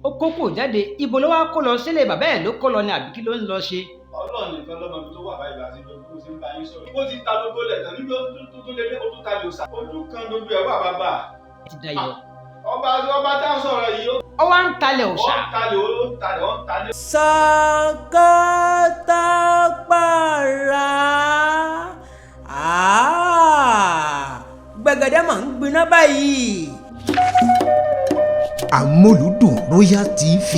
Ó kókò jáde, ibo ló wá kó lọ? Sílé bàbá ẹ̀ ló kó lọ ni àbí kí ló ń lọ ṣe? Ọlọ́run nìkan lọ́mọ ibi tó wà báyìí bá ti lọ bí mo ṣe ń bá yín sọ̀rọ̀. Ó ti ta gbogbo lẹ̀ tán níbi tó tó lé dé, ó tún ta lè òòṣà. Ojú kan gbogbo ẹ̀ wà, bàbá. Ti dayọ̀. Ọba tá à ń sọ̀rọ̀ yìí, ó Ó wá ń talẹ̀ ó òòṣà. ń talẹ̀, ó ń talẹ̀, ó ń talẹ̀. Sàkátàpàrà, gbẹ̀gẹ̀dẹ̀ mà ń gbiná báyìí. Àmúlùdùn Royal TV,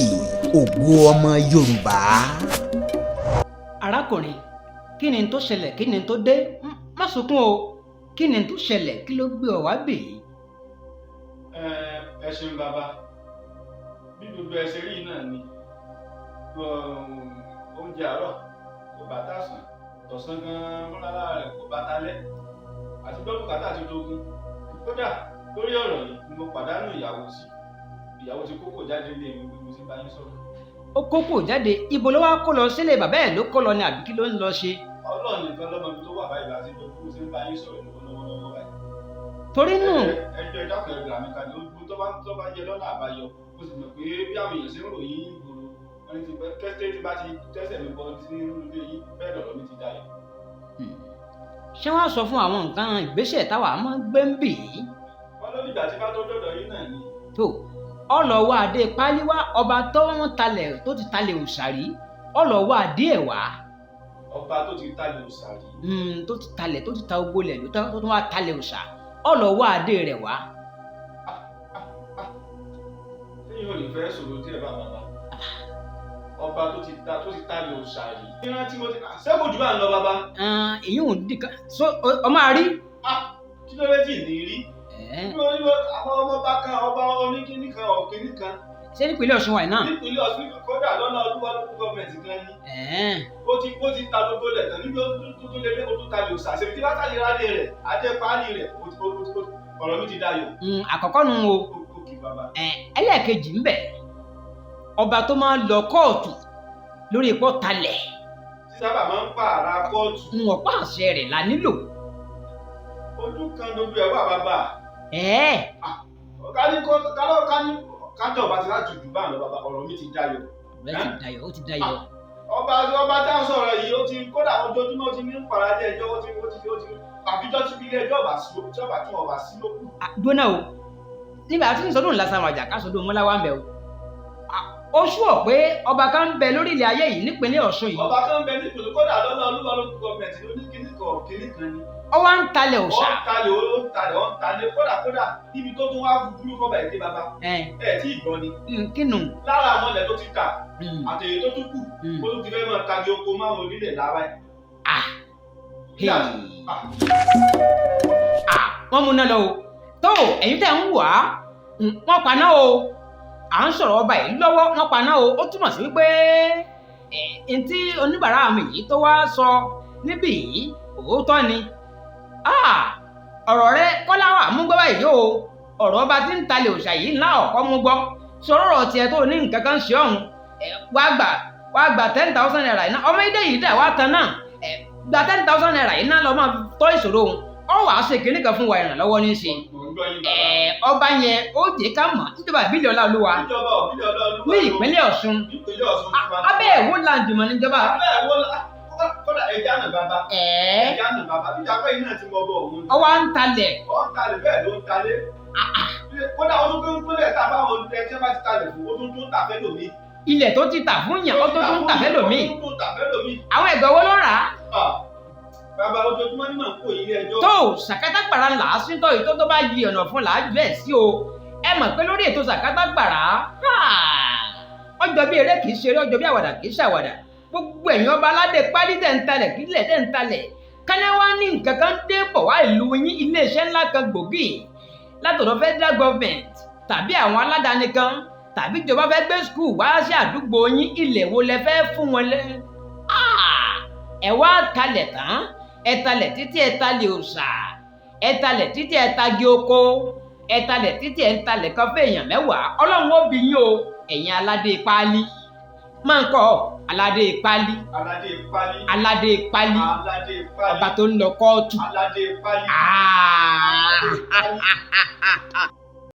ògo ọmọ Yorùbá. Arákùnrin, kí ni tó ṣẹlẹ̀? Kí ni tó dé? Má sunkún o. Kí ni tó ṣẹlẹ̀? Kí ló gbé ọ wá bì í? Ẹ ṣeun, bàbá. Bí gbogbo ẹ ṣe rí náà ni. Oúnjẹ àárọ̀ kò bá tàsán, tọ̀sán gan-an múra rẹ̀ kò bá talẹ́, àti gbọ́ bùkátà ti dogun. Kódà lórí ọ̀rọ̀ yìí ni mo pàdánù ìyàwó sí. Ìyàwó ti kókò jáde lé mi bí mo ṣe bá yín sọ̀rọ̀. Ó kókò jáde, ibo ló wá kó lọ? Sílé bàbá ẹ̀ ló kó lọ ni àbí kí ló ń lọ ṣe? Ọlọ́run nìkan lọ́mọ ibi tó wà báyìí bá ti lọ bí mo ṣe ń bá yín sọ̀rọ̀ lọ́wọ́lọ́wọ́ báyìí. Torí nù. Ẹjọ́, ìdákùn, ẹgbẹ́ àmì kalẹ̀ ojú tó bá yẹ lọ́nà àbáyọ. Mo sì mọ̀ pé bí àwọn èèyàn ṣe ń ròyìn yín gbòòrò, wọ́n ní ti pẹ́ kẹ́sìtẹ́ tí bá ti tẹ́sẹ̀ mi bọ́ sí inú ilé yín, bẹ́ẹ̀ lọ̀rọ̀ mi ti dayọ̀. Ṣé wọ́n sọ fún àwọn nǹkan ìgbésẹ̀ táwa máa ń gbé ń bì í? Wọ́n ló dìgbà tí bá tó dọ̀dọ̀ yín náà ni. Tó ọlọ́wọ́ adé pálíwá, ọba tó ń talẹ̀, tó ti talẹ̀ òòṣà rí, ọlọ́wọ́ adé ẹ̀ wá. Ọba tó ti talẹ̀ òòṣà rí? Tó ti talẹ̀, tó ti ta ogbó lẹ̀, tó tún wá talẹ̀ òòṣà, ọlọ́wọ́ adé rẹ̀ wá. Téyìn ò ní fẹ́ sọ̀rọ̀ díẹ̀ bá bàbá, ọba tó ti talẹ̀ òòṣà rí. Ìran tí mo ti ṣé kò jù bá ń lọ, bàbá? Èyí ò ní kan so ọmọ àrí. Ah, kí ló dé tí ì ní rí? Àwọn ọmọ ọba kan, ọba oníkíní kan, ọ̀kíní kan. Ṣé nípínlẹ̀ Ọ̀ṣun wà náà? Nípínlẹ̀ Ọ̀ṣun, kódà lọ́nà olúwa lókù gọ́ọ̀mẹ̀ntì gan ni. Ó ti ta gbogbo lẹ̀ tán níbi tó lé dé, ó tún talẹ̀ òòṣà. Ṣèbí tí bá tàlẹ̀ rádé rẹ̀ adé páálí rẹ̀, ọ̀rọ̀ mi ti dayọ̀. Àkọ́kọ́ nu o. Ó kì, bàbá. Ẹlẹ́ẹ̀kejì ń bẹ, ọba tó máa ń lọ kóòtù lórí ipò talẹ̀. Tí sábà máa ń pààrà kóòtù. Ń ọ̀pá àṣẹ rẹ̀ la nílò. Ojú kan gbogbo ẹ̀ wà, bàbá. Kání kálọ́ kání kájọ ọba ti láti jù bá ń lọ, bàbá, ọ̀rọ̀ mi ti dayọ̀. Ọ̀rẹ́ ti dayọ̀, ó ti dayọ̀. Ọba tá à ń sọ̀rọ̀ yìí, ó ti kódà ojoojúmọ́ ó ti ní paradé ẹjọ́, ó ti àfijọ́ tí ilé ẹjọ́ ọba sí, tí ọba tí ọba sí ló kù. Ah, gbóná o, nígbà tí ń sọdún lásàmàjà ká sọdún mọ́láwá ń bẹ o. Ah, ó ṣùọ̀ pé ọba kan ń bẹ lórí ilẹ̀ ayé yìí nípínlẹ̀ Ọ̀ṣun yìí. Ọba kan ń bẹ nípìnlẹ̀, kódà lọ́nà olúwa ló kú gọ́ọ̀mẹ̀ntì ló ní kíní kan kíní kan ni. Ó wá ń talẹ̀ Ó òòṣà. ń talẹ̀, ó ń talẹ̀, ó ń talẹ̀. Kódà níbi tó tún wá burú kọ́ba èdè, bàbá, ẹ̀ tí ì gbọ́ ni. Kínú? Lára àwọn ilẹ̀ tó ti tà àtẹ̀yẹ tó tún kù, ó tún ti fẹ́ máa tagi oko máwọn onílẹ̀ lára ẹ̀. Ah, hey. Ah, wọ́n mú náà lọ o. Tó ẹ̀yin tẹ̀ ń wà á, wọ́n paná o. À ń sọ̀rọ̀ ọba yìí lọ́wọ́, wọ́n paná o. Ó túmọ̀ sí wípé ẹ̀ ntí oníbàárà mi yìí tó wá sọ níbí yìí, òótọ́ ni. Ah, ọ̀rọ̀ rẹ kọ́lá wà mú gbọ́ báyìí o. Ọ̀rọ̀ ọba tí ń talẹ̀ òòṣà yìí ńlá ọ̀kọ́ mú gbọ́. Sọ̀rọ̀ ọ̀rọ̀ tiẹ̀ tó ní nǹkan kan ṣe ọ̀hún, wá gbà ₦10,000 yìí náà. Ọmọ ilé yìí dà wá tan náà, gba ₦10,000 yìí náà lọ́ máa tọ́ ìṣòro òun. Ọ wàá ṣe kinní kan fún wa, ìrànlọ́wọ́ ní í ṣe. Mò ń gbọ́ yín, bàbá. Ọba yẹn ó jẹ́ ká mọ̀ níjọba ìbílẹ̀ Ọláolúwa Níjọba òbílẹ̀ Ọláolúwa. ní ìpínlẹ̀ Ọ̀ṣun. Nípínlẹ̀ Ọ̀ṣun tiwa. Abẹ́ ẹ̀wò láǹdìmọ̀ níjọba. Abẹ́ ẹ̀wọ́ kódà, ẹja nà, bàbá. Ẹja nà, bàbá. Bíjà pé iná ti mọ bọ̀ òun. Ọwọ́ à ń talẹ̀. Ó ń talẹ̀, bẹ́ẹ̀ ló ń talẹ̀. Kódà ó tún tún lẹ̀ ta fáwọn ẹ tí wọ́n bá ti talẹ̀ fún, ó tún tún tà fẹ́ lòmí. Ilẹ̀ tó ti tà fún yàn, ó tó tún tà fẹ́ lòmíì. Ó tún tún tà fẹ́ lòmíì. Àwọn ẹ̀gbọ́n wo ló rà á? Ah, bàbá, ojoojúmọ́ ní màá ń kó ilé ẹjọ́. Tó sàkátà gbàrà là á síntọ́ yìí, tó bá yí ọ̀nà fún là á jù ẹ̀ sí o. Ẹ mọ̀ pé lórí ètò sàkátà gbàrà, ọjọ́ bí eré kìí ṣeré, ọjọ́ bí àwàdà kìí ṣàwàdà. Gbogbo ẹ̀yin ọba aládé pálí tẹ̀ ń talẹ̀ kílẹ̀ tẹ̀ ń talẹ̀ kánáwá ní nǹkan kan dé bọ̀ wá ìlú yín, iléeṣẹ́ ńlá kan gbòógì látọ̀dọ̀ federal government tàbí àwọn aládàáni kan tàbí ìjọba fẹ́ gbé school wá sí àdúgbò yín, ilẹ̀ wo lẹ fẹ́ fún wọn lẹ́? Ah! Ẹ wá talẹ̀ tán, ẹ talẹ̀ títí ẹ talẹ̀ òòṣà, ẹ talẹ̀ títí ẹ tagi oko, ẹ talẹ̀ títí ẹ ń talẹ̀ kan fún èèyàn mẹ́wàá. Ọlọ́run ó bí yín o. Ẹ̀yin aládé páálí máa ń kọ́ aládé páálí. Aládé pálí. Aládé páálí. Aládé pálí. Ọba tó ń lọ kóòtù. Aládé pálí. Ah!